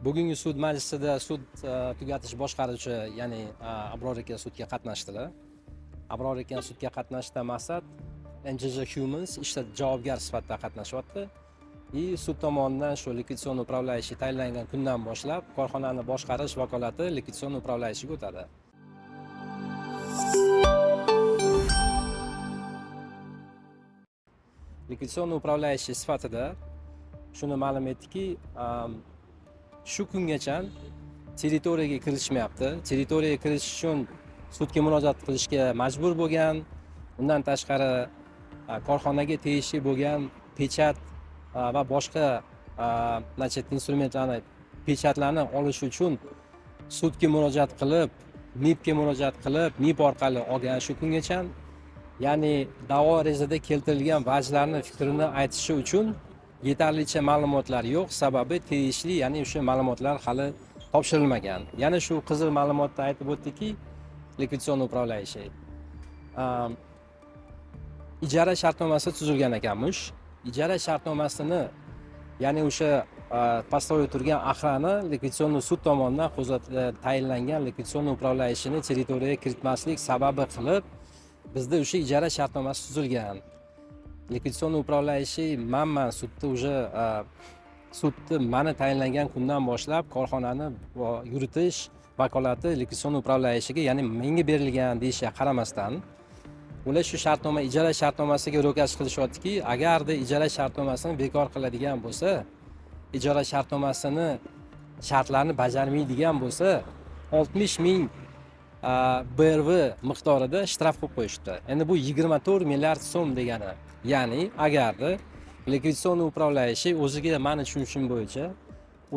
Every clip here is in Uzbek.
Bugungi sud majlisida sud tugatish boshqaruvchi, ya'ni Abror aka sudga qatnashdilar. Abror aka sudga qatnashishdan maqsad MJJ Humans ishda javobgar sifatida qatnashyapti. И sud tomonidan shu likvidatsion управляющий tayinlangan kundan boshlab korxonani boshqarish vakolati likvidatsion управляющийga o'tadi. Likvidatsion управляющий sifatida shuni ma'lum etdiki, shu kungacha territoriyaga kirishmayapti. Territoriyaga kirish uchun sudga murojaat qilishga majbur bo'lgan. Undan tashqari korxonaga tegishli bo'lgan pechat va boshqa, значит, instrumentlarni, pechatlarni olish uchun sudga murojaat qilib, MIBga murojaat qilib, MIB orqali olgan shu kungacha. Ya'ni da'vo arizada keltirilgan vajlarni fikrini aytishi uchun yetarlicha ma'lumotlar yo'q, sababi tegishli, ya'ni o'sha ma'lumotlar hali topshirilmagan. Yana shu qiziq ma'lumotda aytib o'tdiki, likvidatsion управляющий ijara shartnomasi tuzilgan ekanmish. Ijara shartnomasini, ya'ni o'sha постовой turgan охрана likvidatsion sud tomonidan tayinlangan likvidatsion управляющийni territoriyaga kiritmaslik sababi qilib bizda o'sha ijara shartnomasi tuzilgan. Likvidatsion управляющий manman sudda уже sudni mani tayinlangan kundan boshlab korxonani yuritish vakolati likvidatsion управляющийga, ya'ni menga berilgan deyishiga qaramasdan, ular shu shartnoma, ijara shartnomasiga ro'kach qilishyaptiki, agarda ijara shartnomasini bekor qiladigan bo'lsa, ijara shartnomasini shartlarini bajarmaydigan bo'lsa, 60 000 BRV miqdorida shtraf qo'yib qo'yishdi. Endi bu 24 milliard so'm degani. Ya'ni agarda likvidatsion управляющий o'ziga, mani tushunishim bo'yicha,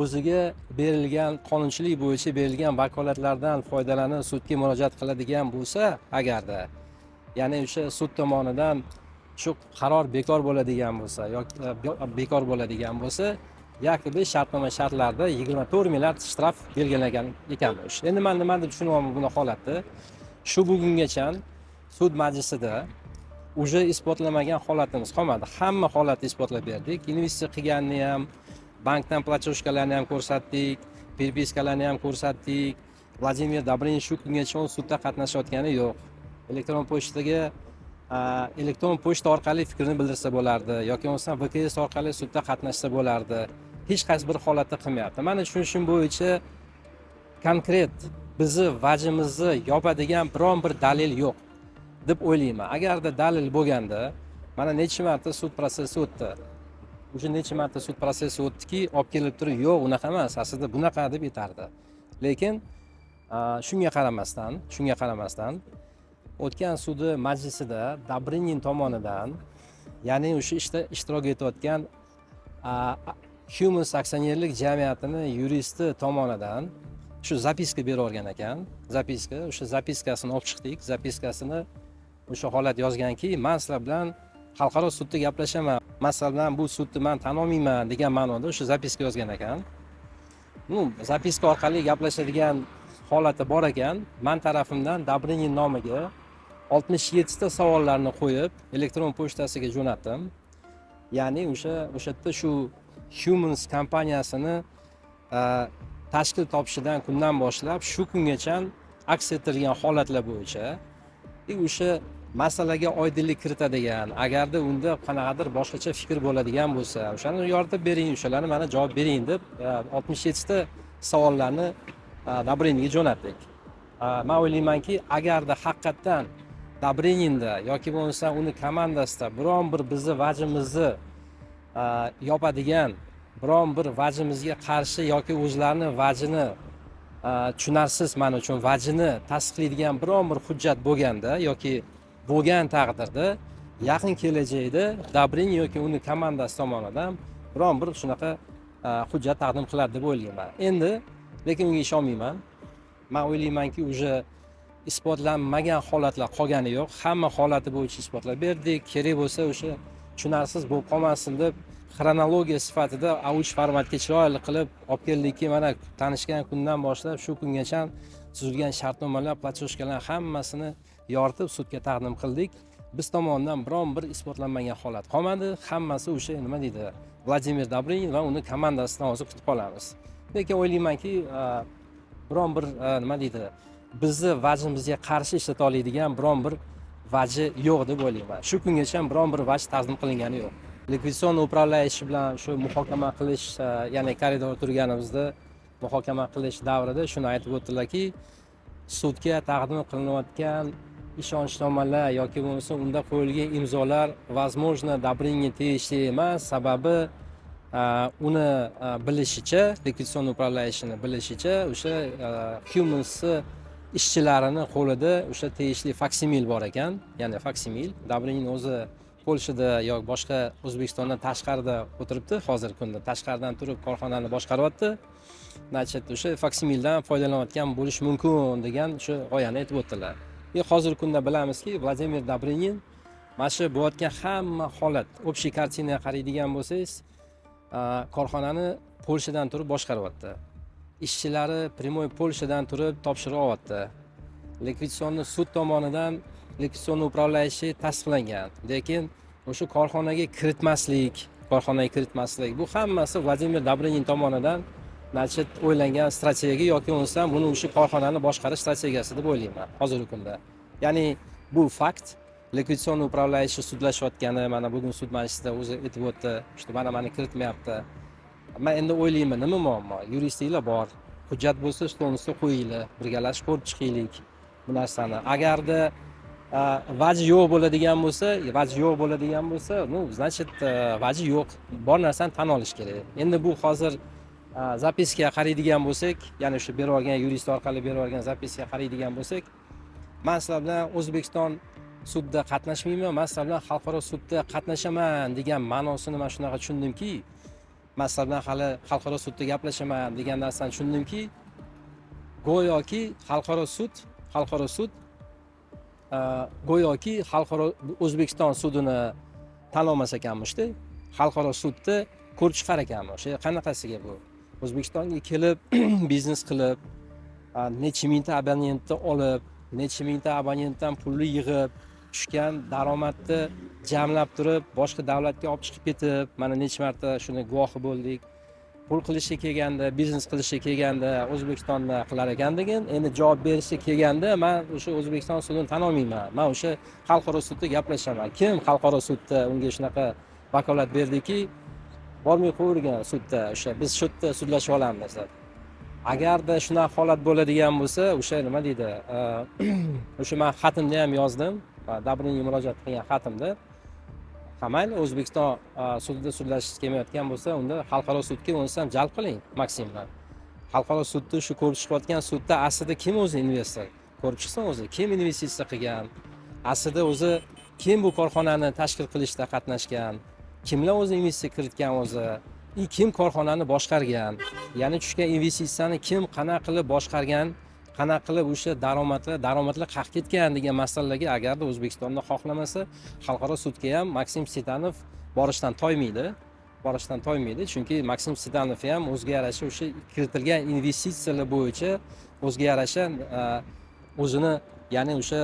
o'ziga berilgan, qonunchilik bo'yicha berilgan vakolatlardan foydalanib sudga murojaat qiladigan bo'lsa, agarda, ya'ni o'sha sud tomonidan shu qaror bekor bo'ladigan bo'lsa yoki bekor bo'ladigan bo'lsa, якобы shartnoma shartlarida 24 milliard shtraf belgilangan ekanmish. Endi man nima deb tushunyapman buni holatni? Shu bugungacha sud majlisida уже isbotlamagan holatimiz qolmadi. Hamma holatni isbotlab berdik. Investitsiya qilganini ham, bankdan платежкаlarni ham ko'rsatdik, перепискаlarni ham ko'rsatdik. Vladimir Dobrinin shu kungacha sudda qatnashayotgani yo'q. Elektron pochtaga, elektron pochta orqali fikrini bildirsa bo'lardi yoki bo'lmasam VKS orqali sudda qatnashsa bo'lardi. Hech qaysi bir holatda qilmayapti. Mani tushunishim bo'yicha, konkret bizni vajimizni yopadigan biron bir dalil yo'q deb o'ylayman. Agarda dalil bo'lganda, mana necha marta sud protsessi o'tdi, уже necha marta sud protsessi o'tdiki, olib kelib turib, yo'q, unaqa emas, aslida bunaqa deb aytardi. Lekin shunga qaramasdan o'tgan sudi majlisida Dobrinin tomonidan, ya'ni o'sha ishda ishtirok etayotgan Humans aksionerlik jamiyatini yuristi tomonidan shu записка berib yuborgan ekan. Записка, o'sha запискаsini olib chiqdik. Запискаsini o'sha holat yozganki, man sizlar bilan xalqaro sudda gaplashaman, man sizlar bilan bu sudni man tan olmayman degan ma'noda o'sha записка yozgan ekan. Ну, записка orqali gaplashadigan holati bor ekan. Man tarafimdan Dobrinin nomiga 67 ta savollarni qo'yib elektron pochtasiga jo'natdim. Ya'ni o'sha yerda shu Humans kompaniyasini tashkil topishidan kundan boshlab shu kungacha aks ettirilgan holatlar bo'yicha и o'sha masalaga oydinlik kiritadigan, agarda unda qanaqadir boshqacha fikr bo'ladigan bo'lsa, o'shani yoritib bering, o'shalarni mana javob bering deb 67 ta savollarni Dobrininga jo'natdik. Man o'ylaymanki, agarda haqiqatdan Dobrininda yoki bo'lmasa uni komandasida biron bir bizni vajimizni yopadigan, biron bir vajimizga qarshi yoki o'zlarini vajini, tushunarsiz man uchun, vajini tasdiqlaydigan biron bir hujjat bo'lganda yoki bo'lgan taqdirda, yaqin kelajakda Dobrinin yoki uni komandasi tomonidan biron bir shunaqa hujjat taqdim qiladi deb o'ylayman. Endi lekin unga ishonmayman. Man o'ylaymanki, уже isbotlanmagan holatlar qolgani yo'q. Hamma holati bo'yicha isbotlab berdik. Kerak bo'lsa, o'sha tushunarsiz bo'lib qolmasin deb xronologiya sifatida A3 formatga chiroyli qilib olib keldikki, mana tanishgan kundan boshlab shu kungacha tuzilgan shartnomalar, платежкаlar hammasini yoritib sudga taqdim qildik. Biz tomonidan biron bir isbotlanmagan holat qolmadi. Hammasi o'sha, nima deydi, Vladimir Dobrinin va uni komandasidan hozir kutib qolamiz. Lekin o'ylaymanki, biron bir nima deydi, bizni vajimizga qarshi ishlata oladigan biron bir vaji yo'q deb o'ylayman. Shu kungacha ham biron bir vaj taqdim qilingani yo'q. Ликвидационный управляющий bilan shu muhokama qilish, ya'ni koridorda turganimizda muhokama qilish davrida shuni aytib o'tdilarki, sudga taqdim qilinayotgan ishonchnomalar yoki bo'lmasa unda qo'yilgan imzolar, возможно, Dobrinin tegishli emas. Sababi uni bilishicha, ликвидационный управляющий ni bilishicha, o'sha Humansni ishchilarini qo'lida o'sha tegishli faksimil bor ekan. Ya'ni faksimil, Dobrinin o'zi Polshada yoki boshqa O'zbekistondan tashqarida o'tiribdi, hozirgi kunda tashqaridan turib korxonani boshqaryapti. Значит, o'sha faksimildan foydalanayotgan bo'lishi mumkin degan shu g'oyani aytib o'tdilar. И hozirgi kunda bilamizki, Vladimir Dobrinin mana shu bo'layotgan hamma holat, общий картина ga qaraydigan bo'lsangiz, korxonani Polshadan turib boshqaryapti, ishchilari прямой Polshadan turib topshiriq olyapti. Ликвидационный sud tomonidan ликвидационный управляющий tasdiqlangan, lekin o'sha korxonaga kiritmaslik, bu hammasi Vladimir Dobrinin tomonidan, значит, o'ylangan strategiya yoki bo'lmasam buni o'sha korxonani boshqarish strategiyasi deb o'ylayman hozirgi kunda. Ya'ni bu fakt, ликвидационный управляющий sudlashayotgani, mana bugun sud majlisida o'zi aytib o'tdi, что mana mani kiritmayapti. Man endi o'ylayman, nima muammo? Yuristinglar bor, hujjat bo'lsa, stolni ustiga qo'yinglar, birgalashib ko'rib chiqaylik bu narsani. Agarda vaji yo'q bo'ladigan bo'lsa, ну, значит, vaji yo'q, bor narsani tan olish kerak. Endi bu hozir записка ga qaraydigan bo'lsak, ya'ni o'sha berib yuborgan yurist orqali berib yuborgan записка ga qaraydigan bo'lsak, man sizlar bilan O'zbekiston sudda qatnashmayman, man sizlar bilan xalqaro sudda qatnashaman degan ma'nosini man shunaqa tushundimki, man sizlar bilan hali xalqaro sudda gaplashaman degan narsani tushundimki, go'yoki xalqaro sud go'yoki xalqaro O'zbekiston sudini tan olmas ekanmishda, xalqaro sudda ko'rib chiqar ekanmi. O'sha qanaqasiga bu O'zbekistonga kelib biznes qilib, necha mingta abonentni olib, necha mingta abonentdan pulni yig'ib, tushgan daromadni jamlab turib, boshqa davlatga olib chiqib ketib, mana necha marta shuni guvohi bo'ldik. Pul qilishga kelganda, biznes qilishga kelganda O'zbekistonda qilar ekan degan. Endi javob berishga kelganda, man o'sha O'zbekiston sudini tan olmayman, man o'sha xalqaro sudda gaplashaman. Kim xalqaro sudda unga shunaqa vakolat berdiki, bormay qo'yavergan sudda, o'sha biz shu yerda sudlashib olamiz deb. Agarda shunaqa holat bo'ladigan bo'lsa, o'sha nima deydi, o'sha man xatimda ham yozdim, Dobringa murojaat qilgan xatimda, ha, mayli, O'zbekiston sudida sudlashgisi kelmayotgan bo'lsa, unda xalqaro sudga unisi ham jalb qiling Maksimni. Xalqaro sudda, shu ko'rib chiqayotgan sudda aslida kim o'zi investor, ko'rib chiqsin o'zi, kim investitsiya qilgan aslida, o'zi kim bu korxonani tashkil qilishda qatnashgan, kimlar o'zi investitsiya kiritgan o'zi и kim korxonani boshqargan, ya'ni tushgan investitsiyani kim qanaqa qilib boshqargan, qanaqa qilib o'sha daromadlar qayerga ketgan degan masalalarga agarda O'zbekistonda xohlamasa, xalqaro sudga ham Maksim Sitanov borishdan toymaydi. Chunki Maksim Sitanov ham o'ziga yarasha o'sha kiritilgan investitsiyalar bo'yicha o'ziga yarasha o'zini, ya'ni o'sha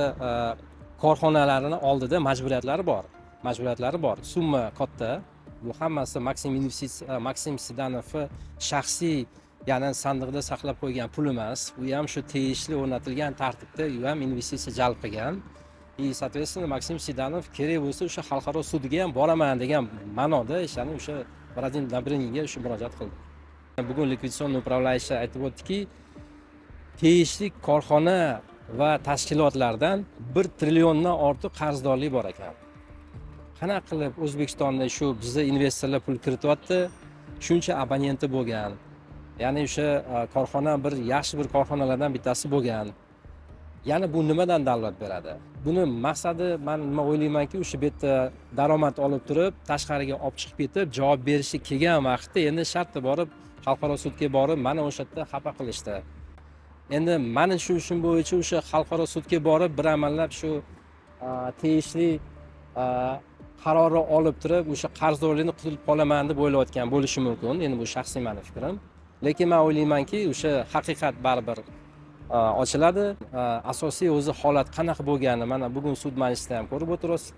korxonalarini oldida majburiyatlari bor. Summa katta, bu hammasi Maksim investitsiya, Maksim Sidanovni shaxsiy, ya'ni sandiqda saqlab qo'ygan pul emas. U ham shu tegishli o'rnatilgan tartibda u ham investitsiya jalb qilgan. И, соответственно, Maksim Sidanov kerak bo'lsa, o'sha xalqaro sudga ham boraman degan ma'noda, ya'ni o'sha Vladimir Dobrininga o'sha murojaat qildi. Bugun ликвидационный управляющий aytib o'tdiki, tegishli korxona va tashkilotlardan 1 trilliondan ortiq qarzdorlik bor ekan. Qanaqa qilib O'zbekistonda shu bizni investorlar pul kirityapti, shuncha abonenti bo'lgan, ya'ni o'sha korxona bir yaxshi bir korxonalardan bittasi bo'lgan. Ya'ni bu nimadan dalolat beradi? Buni maqsadi, man nima o'ylaymanki, o'sha bu yerda daromad olib turib, tashqariga olib chiqib ketib, javob berishga kelgan vaqtda endi shartta borib xalqaro sudga borib, mana o'sha yerda xafa qilishdi. Endi mani tushunishim bo'yicha, o'sha xalqaro sudga borib, bir amallab shu tegishli qarorni olib turib, o'sha qarzdorlikni qutulib qolaman deb o'ylayotgan bo'lishi mumkin. Endi bu shaxsiy mani fikrim, lekin man o'ylaymanki, o'sha haqiqat baribir ochiladi. Asosiy o'zi holat qanaqa bo'lgani mana bugun sud majlisida ham ko'rib o'tirasiz,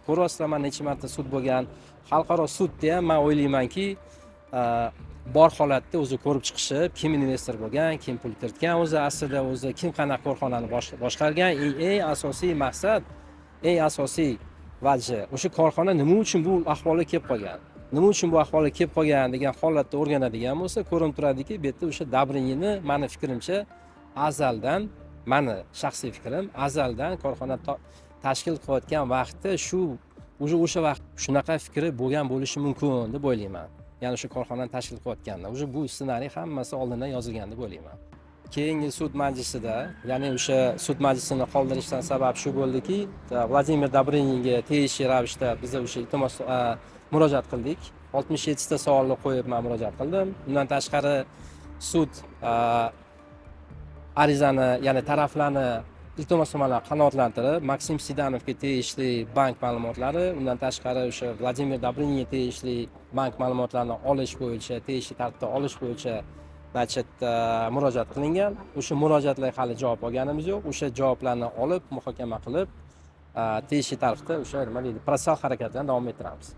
ko'ryapsizlar, mana necha marta sud bo'lgan. Xalqaro sudda ham man o'ylaymanki, Bor holatda o'zi ko'rib chiqishib, kim investor bo'lgan, kim pul kiritgan, o'zi aslida o'zi kim qanaqa korxonani boshqargan. Eng asosiy maqsad, eng asosiy vajhi, o'sha korxona nima uchun bu ahvolga kelib qolgan, nima uchun bu ahvolga kelib qolgan degan holatda o'rganadigan bo'lsa, ko'rinib turadiki, bu yerda o'sha Dobrıninni, mani fikrimcha, azaldan, mani shaxsiy fikrim, azaldan korxona tashkil qilayotgan vaqtda shu уже o'sha vaqt shunaqa fikri bo'lgan bo'lishi mumkin deb o'ylayman. Ya'ni o'sha korxonani tashkil qilayotganda уже bu ssenariy hammasi oldindan yozilgan deb o'ylayman. Keyingi sud majlisida, ya'ni o'sha sud majlisini qoldirishdan sabab shu bo'ldiki, Vladimir Dobrıninga tegishli ravishda biz o'sha iltimos, murojaat qildik. 67 ta savolni qo'yib, man murojaat qildim. Undan tashqari, sud arizani, ya'ni taraflarni iltimosnomalar qanoatlantirib, Maksim Sidanovga tegishli bank ma'lumotlari, undan tashqari o'sha Vladimir Dobrıninga tegishli bank ma'lumotlarini olish bo'yicha, tegishli tartibda olish bo'yicha, значит, murojaat qilingan. O'sha murojaatlarga hali javob olganimiz yo'q. O'sha javoblarni olib, muhokama qilib, tegishli tartibda o'sha, nima deydi, protsessual harakatlarni davom ettiramiz.